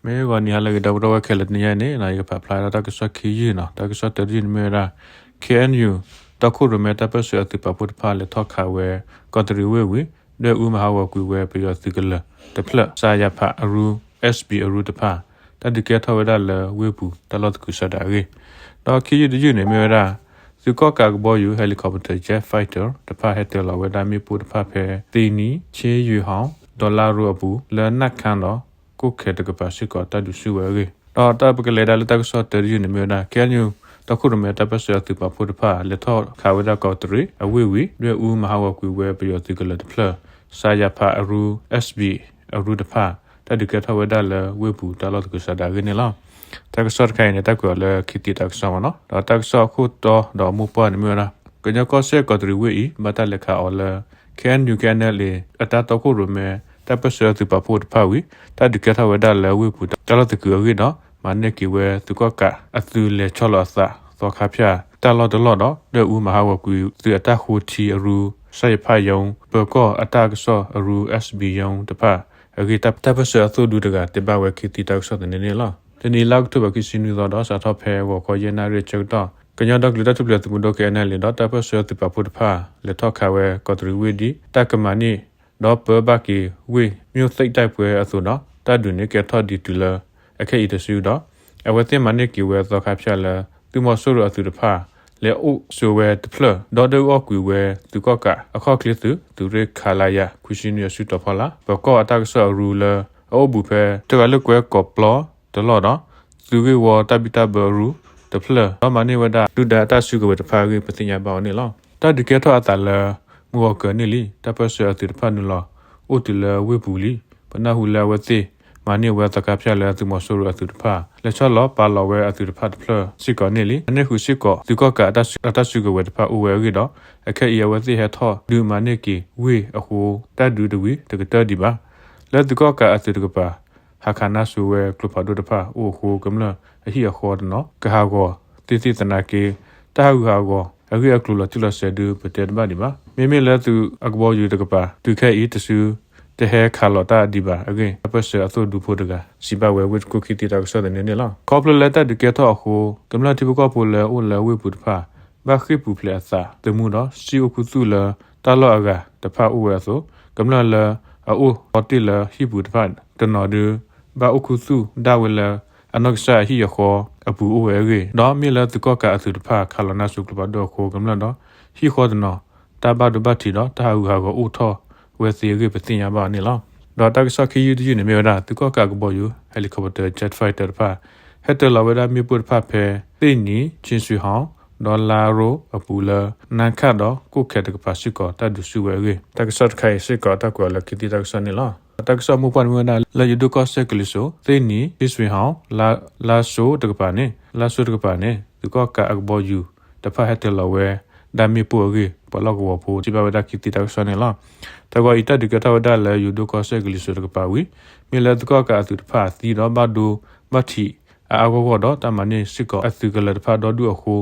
မ့ၢ်ဂီၤနံၤဟါလၢအဂ့ၤ ဒီပုၢ်ဝဲၢ်ခဲလၢာ်, တနံၤအံၤန့ၣ် ယကဖးဖျါဒၣ်တၢ်ကစီၣ်ခံယုၢ်နီၤ. တၢ်ကစီၣ်တၢတယုၢ်န့ၣ်မ့ၢ်ဝဲဒၣ် ခ့ၣ်အဲၣ်ယူၣ် တီခိၣ်ရိၣ်မဲတၢ်ပၢၢ်ဆၢအသုးပာ်ဖှိၣ်တဖၣ် လဲၤထီၣ်ခးဝဲ ကီးတရံးဝ့ၢ်ဝံၤ ဒွဲၣ်အူမၤဟးဂီၤကွံာ်ဝဲပယီၤသုးကလၢၤတဖျၢၣ် စးယၤဖး အရူ SB အရူတဖၣ် တၢ်ဒုးကဲထီၣ်ဝဲဒၣ်လၢဝ့ၢ်ပူၤတၢ်လီၢ်သကုၤဆးဒးအဂ့ၢ်, ဒီးခံယုၢ်တယုၢ်န့ၣ်မ့ၢ်ဝဲဒၣ် သုးကီၣ်ကးအကဘီယူၤ helicopter jet fighter တဖၣ်ဟဲတၢၤလီၤဝဲဒၣ်မ့ၣ်ပိၢ်တဖၣ်ဖဲ သ့ၣ်နံၤ, ခ့ၣ်ယုၢ်ဟီၣ်, ဒီးလါရိၤအပူၤ လၢနၢ်ခါဒီး ကိၣ်ခဲတကပၤစ့ၢ်ကီးတၢ်ဒုးဆူၣ်ဝဲအဂ့ၢ်, ဒီးတၢ်ပကလဲၤဒၣ်လၢတၢ်ကစီၣ်တၢတယုၢ်န့ၣ်မ့ၢ်ဝဲဒၣ် ခ့ၣ်အဲၣ်ယူၣ် တီခိၣ်ရိၣ်မဲတၢ်ပၢၢ်ဆၢအသုးပာ်ဖှိၣ်တဖၣ် လဲၤထီၣ်ခးဝဲဒၣ်ကီးတရံးအဝ့ၢ်ဝံၤ ဒွဲၣ်အူမၤဟးဂီၤကွံာ်ဝဲပယီၤသုးကလၢၤတဖျၢၣ် စးယၤဖး အရူ SB အရူတဖၣ် တၢ်ဒုးကဲထီၣ်ဝဲဒၣ်လၢဝ့ၢ်ပူၤတၢ်လီၢ်သကုၤဆးဒးအဂ့ၢ်န့ၣ်လီၤ. တၢ်ကစီၣ်တခါအံၤန့ၣ် တၢ်ကွဲးအီၤလၢခံသံတၢ်ကစီၣ်မ့ၢ်နီၤ, ဒီးတၢ်ကစီၣ်အခိၣ်တီဒီးအမိၢ်ပှၢ်န့ၣ်မ့ၢ်ဝဲဒၣ် ကညီကီၢ်စဲၣ်ကီးတရံးဝ့ၢ်အံၤ ဘၣ်တၢ်လဲၤခးအီၤလၢ ခ့ၣ်အဲၣ်ယူၣ် ခ့ၣ်အဲၣ်ယူၣ် အတၢ်တီခိၣ်ရိၣ်မဲ တၢ်ပၢၢ်ဆၢအသုးပာ်ဖှိၣ်တဖၣ်ဝံၤ တၢ်ဒုးကဲထီၣ်ဝဲဒၣ်လၢဝ့ၢ်ပူၤတၢ်လီၢ်သကုၤအဂ့ၢ်ဒီး မၤန့ၢ်က့ၤဝဲသုးကီၣ်ကးအသုးလဲၤဆီလီၤအသးသီခါဖၠၣ်တၢ်လီၢ်တလီၢ်ဒီး ဒွဲၣ်အူမၤဟးဂီၤကွံာ်သုးအတၢ်ဃိထံအရူ စးယဖးယီ ပၢၤကီၢ်အတၢ်ကစီၣ်အရူ SB ယီတဖၣ်အဂ့ၢ် တၢ်ပၢၢ်ဆၢအသိၣ်ဒူတဂၤ တဲဘၣ်ဝဲခံသံတၢ်ကစီၣ်သန့န့ၣ်လီၤ. တနံၤအံၤ လါအီးကထိဘၢၣ် ခံဆံနွံသီဒီး စးထီၣ်ဖဲဂီၤခီယဲၢ်နၣ်ရံၣ်အဆၢကတီၢ် ကညီဒီကလုာ်တၢ်ထူၣ်ဖျဲးသုးမုၢ်ဒိၣ် ခ့ၣ်အဲၣ်ယူၣ် ဒီးတၢ်ပၢၢ်ဆၢသုးပာ်ဖှိၣ်တဖၣ် လဲၤထီၣ်ခးဝဲကီးတရံးဝ့ၢ်ဒ် တၢ်ကမၤန့ၢ် ဒီးပၢဘၣ်က့ၤဝ့ၢ် မြို့သိမ်းတိုက်ပွဲ အသိးဒီး တၢ်ဒုးန့ၣ်ကဲထီၣ်ဒံးတုၤလၢအခဲအံၤတစုဒီး အဝဲသ့ၣ်မၤန့ၢ်က့ၤဝဲသီခါဖၠၣ်လၢ သုးမီၤစိရိၤအသုးတဖၣ် လဲၤအိၣ်ဆိးဝဲတဖျၢၣ် ဒီးဒွဲၣ်အူအီၣ်ကွံာ်ဝဲသုးကီၣ်ကးအခီၣ်ချ့သုး သုးရ့ၣ် ခလရ ခွံဆံနွံအစုတီၤဖီလာ် ပၢၤကီၢ်အတၢ်ကစီၣ်အရူလၢ အအိၣ်ဘူးဖဲ တဂၤလၢကွဲကီးပျီတလီၢ်ဒီး သုးဂ့ၢ်ဝီတၢ်ဘံၣ်တၢ်ဘၢအရူတဖျၢၣ် ဒီးမၤန့ၢ်ဝဲဒၣ်ဒုၣ်ဒါအတၢ်စုကဝဲၤတဖၣ်အဂ့ၢ် ပသ့ၣ်ညါဘၣ်အီၤန့ၣ်လီၤ. တၢ်ဒုးကဲထီၣ်အသးလၢ မုၢ်ဂီၤကၢၤန့ၣ်လံ တၢ်ပၢၢ်ဆၢအသုးတဖၣ်နုာ်လီၤအိၣ်တုၤလၢဝ့ၢ်ပူၤလံ. ပနၢ်ဟူလၢအဝဲသ့ၣ် မၤန့ၢ်ဝဲသီခါဖၠၣ်လၢသုးမီၤစိရိၤအသုးတဖၣ် လဲၤဆီလီၤပာ်လီၤဝဲအသုးတဖၣ်တဖျၢၣ်စ့ၢ်ကီးန့ၣ်လံ. မၤန့ၢ်ဃုာ်စ့ၢ်ကီးသုးကီၣ်ကးအတၢ်စုကဝဲၤတဖၣ်အိၣ်ဝဲအဂ့ၢ်ဒီး အခဲအံၤအဝဲသ့ၣ်ဟဲထီၣ်ဒုးမၤန့ၢ်က့ၤဝ့ၢ်အဃိ တၢ်ဒုးတဝံၤတကတၢၢ်ဒံးဘၣ်. လၢသုးကီၣ်ကးအသုးတကပၤ ဟးခးနါစိၤဝဲကျိဖးဒိၣ်တဖၣ်အိၣ်အဃိ ကမျၢၢ်အဟံၣ်အဃီတနီၤ ကဟးဂီၤသ့သ့သနာ်က့ တၢ်ဟးဂူာ်ဟးဂီၤအဂ့ၢ်အကျိၤလီၤတံၢ်လီၤဆဲးဒုး ပတဲတဘၣ်ဒံးဘၣ်. မ့မ့ၢ်လၢသုးအကဘီယူၤတကပၤ တုၤခဲအံၤတစု တဟဲခးလီၤတၢ်ဒံးဘၣ်အဂ့ၢ် တၢ်ပၢၢ်ဆၢအသိၣ်ဒူဖိတဂၤ စံးဘၣ်ဝဲဝ့ၢ်တကူၣ်ခံသံတၢ်ကစီၣ်သန့န့ၣ်လီၤ. ခီဖျိလၢတၢ်ဒုးကဲထီၣ်အဃိ ကမျၢၢ်ထံဖိကီၢ်ဖိလၢအိၣ်လၢဝ့ၢ်ပူၤတဖၣ် ဘၣ်ဃ့ၢ်ပူၤဖျဲးအသးသမူဒီး စံၣ်အိၣ်ခူသူၣ်လၢတၢ်လီၢ်အဂၤတဖၣ်အိၣ်ဝဲအသိး ကမျၢၢ်လၢအအိၣ်ဃီတ့ၢ်လၢဟံၣ်ပူၤတဖၣ်တနီၤဒုး ဘၣ်အိၣ်ခူသူၣ်ဒၣ်ဝဲလၢ အနီၢ်ကစၢ်အဟံၣ်အဃီအပူၤအိၣ်ဝဲအဂ့ၢ် ဒီးမ့ၢ်လၢသုးကီၣ်ကးအသုးတဖၣ် ခးလီၤနါစိၤကျိဖးဒိၣ်အဃိ ကမျၢၢ်ဒီးဟံၣ်ဃီတနီၤ တၢ်ဘၣ်ဒိဘၣ်ထံးဒီးတၢ်ဟးဂူာ်ဟးဂီၤအိၣ်ထီၣ်ဝဲသ့အဂ့ၢ် ပသ့ၣ်ညါဘၣ်အီၤန့ၣ်လီၤ. ဒီးတၢ်ကစီၣ်ခံယုၢ်တယုၢ်န့ၣ်မ့ၢ်ဝဲဒၣ် သုးကီၣ်ကးအကဘီယူၤ helicopter jet fighter တဖၣ် ဟဲတၢၤလီၤဝဲဒၣ်မ့ၣ်ပိၢ်တဖၣ်ဖဲ သ့ၣ်နံၤ, ခ့ၣ်ဆွ့ဟီၣ်, ဒီးလါရိၤအပူၤလၢ နါခၣ်ဒီးကိၣ်ခဲတကပၤစ့ၢ်ကီး တၢ်ဒုးဆူၣ်ဝဲအဂ့ၢ် တၢ်ကစီၣ်တခါအံၤစ့ၢ်ကီး တၢ်ကွဲးအီၤလၢခံသံတၢ်ကစီၣ်န့ၣ်လီၤ. တၢ်ကစီၣ်မိၢ်ပှၢ်န့ၣ်မ့ၢ်ဝဲဒၣ် လၢယိၤဒိၣ်ကီၢ်စဲၣ်ကလံၤစိး သ့ၣ်နံၤ, ခ့ၣ်ဆွ့ဟီၣ်, လါစိၤတကပၤန့ၣ် လါစိၤတကပၤန့ၣ် သုးကီၣ်ကးအကဘီယူၤတဖၣ်ဟဲတၢၤလီၤဝဲဒၣ်မ့ၣ်ပိၢ်အဂ့ၢ် ပှၤလီၢ်ကဝီၤဖိစံးဘၣ်ဝဲဒၣ်ခံသံတၢ်ကစီၣ်န့ၣ်လီၤ. တၢ်ဂီၤအံၤ တၢ်ဒုးကဲထီၣ်ဝဲဒၣ်လၢယိၤဒိၣ်ကီၢ်စဲၣ်ကလံၤစိးတကပၤဝံၤ မ့ၢ်လၢသုးကီၣ်ကးအသုးတဖၣ်သံဒီးဘၣ်ဒိဘၣ်ထံးအါအါဂီၢ်ဂီၢ်ဒီး တၢ်မၤန့ၢ်စ့ၢ်ကီးအသုးကလၢၤတဖၣ်ဒီဒူၣ်အဃိ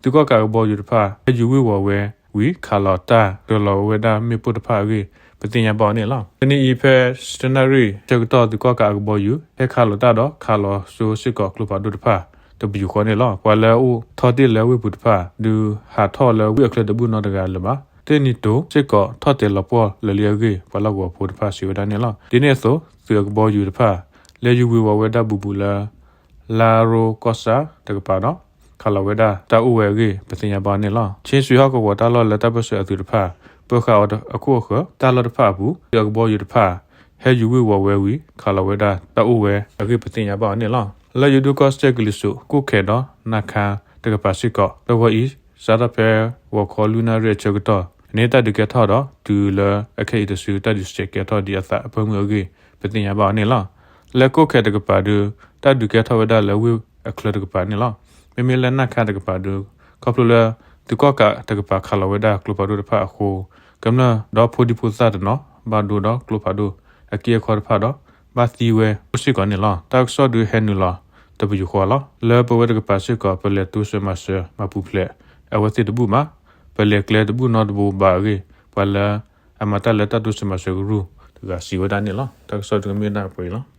သုးကီၣ်ကးအကဘီယူၤတဖၣ် ဟဲယူၤဝ့ၤဝီၤဝဲဝံၤ ခးလီၤတၢ်တၢၤလီၤဝဲဒၣ်မ့ၣ်ပိၢ်တဖၣ်အဂ့ၢ် ပသ့ၣ်ညါဘၣ်အီၤန့ၣ်လီၤ. တနံၤအံၤဖဲ တနၣ်ရံၣ်ဆၢကတီၢ် သုးကီၣ်ကးအကဘီယူၤ ဟဲခးလီၤတၢ်ဒီးခးလီၤစိစ့ၢ်ကီးကျိဖးဒိၣ်တဖၣ်တပယူာ်ဃီန့ၣ်လီၤ. ပှၤလၢအအိၣ်ထီၣ်တ့ၢ်လၢဝ့ၢ်ပူၤတဖၣ် ဒုးဟးထီၣ်လၢဝ့ၢ်အချၢတဘူၣ်နီတဂၤလၢၤဘၣ်. သ့ၣ်နံၤတိၤစ့ၢ်ကီးထီၣ်တဲာ်လီၤပှီၢ်လၢာ်လံအဂ့ၢ် ပှၤလီၢ်ကဝီၤဖိတဖၣ်စံးဝဲဒၣ်န့ၣ်လီၤ. ဒ်န့ၣ်အသိး သုးအကဘီယူၤတဖၣ် လဲၤယူၤဝ့ၤဝီၤဝဲဒၣ်ဘူးဘူးလၢ လါရိၤကီၢ်ဆၣ်တကပၤဒီး ခးလီၤဝဲဒၣ်တၢ်အိၣ်ဝဲအဂ့ၢ် ပသ့ၣ်ညါဘၣ်န့ၣ်လီၤ. ခ့ၣ်ဆွ့ဟီၣ်ကဝီၤတၢ်လီၢ်လၢတၢ်ပၢၢ်ဆၢအသုးတဖၣ် ပၢဃာ်အီၤအခိၣ်အဃၢၤ တၢ်လီၢ်တဖၣ်အပူၤ သုးအကဘီယူၤတဖၣ် ဟဲယူၤဝ့ၤဝီၤဝဲဝံၤ ခးလီၤဝဲဒၣ်တၢ်အိၣ်ဝဲအဂ့ၢ် ပသ့ၣ်ညါဘၣ်အီၤန့ၣ်လီၤ. လၢယိၤဒိၣ်ကီၢ်စဲၣ်ကလံၤစိး ကိၣ်ခဲဒီးနါခါတကပၤစ့ၢ်ကီး တဂီၤအံၤ စးထီၣ်ဖဲဂီၤခီလွံၢ်နၣ်ရံၣ်အဆၢကတီၢ်န့ၣ် တၢ်ဒုးကဲထီၣ်ဒီး တုၤလၢအခဲအံၤတစု တၢ်ဒုးစဲးကဲထီၣ်ဒံးအသးအဖၢမုၢ်အဂ့ၢ် ပသ့ၣ်ညါဘၣ်အီၤန့ၣ်လီၤ. လၢကိၣ်ခဲတကပၤဒုး တၢ်ဒုးကဲထီၣ်ဝဲဒၣ်လၢဝ့ၢ်အချၢတကပၤန့ၣ်လီၤ. မ့မ့ၢ်လၢနါခါတကပၤဒုး ခီဖျိလၢ သုးကီၣ်ကးတကပၤခးလီၤဝဲဒၣ်ကျိဖးဒိၣ်တဖၣ်အဃိ ကမျၢၢ်ဒီးဖိဒံဖိသၣ်တနီၤ ဘၣ်ဒိဒီးကျိဖးဒိၣ်အက့အခီတဖၣ်ဒီး ဘၣ်သံဝဲအိၣ်စ့ၢ်ကီးန့ၣ်လီၤ. တၢ်ကစီၣ်ဒုးဟဲနုာ်လီၤတပယူာ်ဃီလီၤ. လၢပဝဲတကပၤစ့ၢ်ကီး ပလဲၤတိစၢၤမၤစၢၤမၤပူၤဖျဲးအဝဲသ့ၣ်တဘူၣ်ဘၣ်. ပလဲၤကျဲတဘူၣ်နီတဘိဘၣ်အဂ့ၢ် ပှၤလၢအမၤတၢ်လၢတၢ်တိစၢၤမၤစၢၤကရူၢ်တဂၤစံးဝဲဒၣ်န့ၣ်လီၤ. တၢ်ကစီၣ်ဒုးကမ့ၢ်ဒၣ်ပှဲၤအံၤလီၤ.